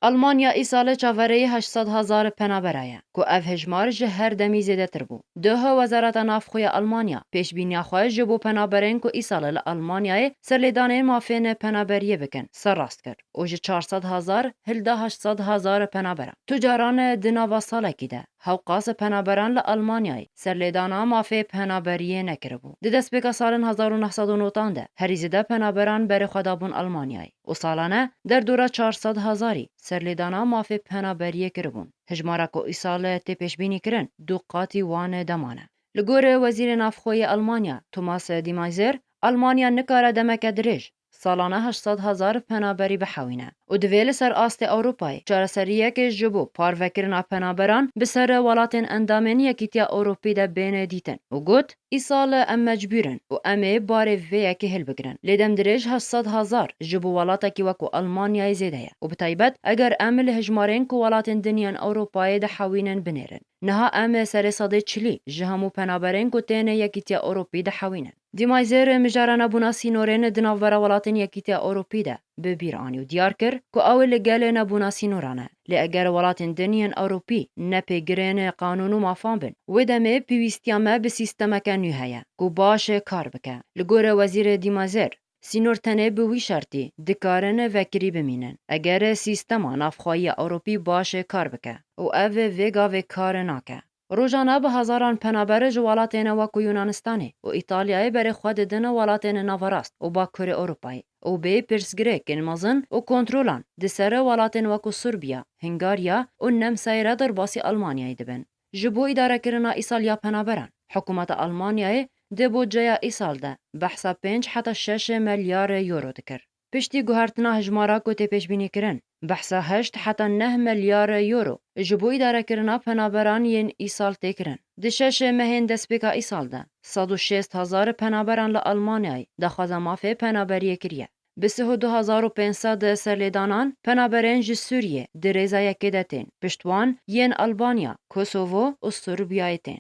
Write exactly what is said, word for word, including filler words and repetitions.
Almanya îsal çaverêyî heşt sed hezar penabera ye, ku ev hejmar ji her demî zêdetir bû. Duh Wezareta Navxwe ya Almanya pêşbîniya xwe ji bo penaberên ku îsal li Almanyayê serlêdanên mafên penaberiyê bikin, serrast kir û ji çar sed hezar hilda heşt sed hezar penaberan. Tu caran di nava salekî de hewqas penaberan li Almanyayê serlêdana mafê penaberiyê nekiribû. Di destpêka salên hezar û neh sed û newdan de herî zêde penaberan berê xwe dabûn Almanyayê û salane derdora çar sed hezarî serlêdana mafê penaberiyê kiribûn. Hejmara ku îsal tê pêşbînî kirin du qatî wan deman e. Li gor Wezîrê Navxwe yê Almanya Thomas de Maizière, Almanya nikare demeke dirêj salane heşt sed hezar penaberî bihewîne û divê li ser astê Ewropayê çareseriyek ji bo parvekirina penaberan bi ser welatên endamên Yekîtiya Ewropî de bêne dîtin û got, Îsal em mecbûr in û em ê barê vê yekê hilbigirin. Lê dem dirêj heşt sed hezar ji bo welatekî wekû Almanyayê zêde ye û bi taybet eger em li hejmarên ku welatên din yên Ewropayê dihewînin binêrin. Niha em serê sedê çilî ji hemû penaberên ku têne Yekîtiya Ewropî dihewînin. De Maizière mijara nebûna sînorên di navbera welatên Yekîtiya Ewropî de bi bîr anî û diyar kir ku ew li gel nebûna sînoran e. Lê eger welatên din yên Ewropî ne pêgirên qanûn û mafan bin, wê demê pêwîstiya me bi sîstemeke nû heye ku baş kar bike. Li gor Wezîrê De Maizière, sînor tenê bi wî şertî dikarin vekirî bimînin, eger sîstema navxweyî ya Ewropî baş kar bike û ev vê gavê kar nake. Rojane bi hezaran penaber ji welatên wekû Yunanistanê û Îtalyayê berê xwe didin welatên naverast û bakurê Ewropayê û bê pirsgirêkên mezin û kontrolan di ser welatên wekû Sirbiya, Hungarya û Nemsayê re derbasî Almanyayê dibin. Ji bo îdarekirina îsal ya penaberan, hikûmeta Almanyayê di budceya îsal de behsa pênc heta şeş milyar euro dikir. Piştî guhertina hejmara ku tê pêşbînî kirin, behsa heşt heta neh milyar euro ji bo îdarekirina penaberan yên îsal tê kirin. Di şeş mehên destpêka îsal de sed û şêst hezar penaberan li Almanyayê daxwaza mafê penaberiyê kiriye. Bi sih û du hezar û pênc sed serlêdanan penaberên ji Sûriyê di rêza yekê de tên, pişt wan yên Albanya, Kosovo û Sirbiyayê tên.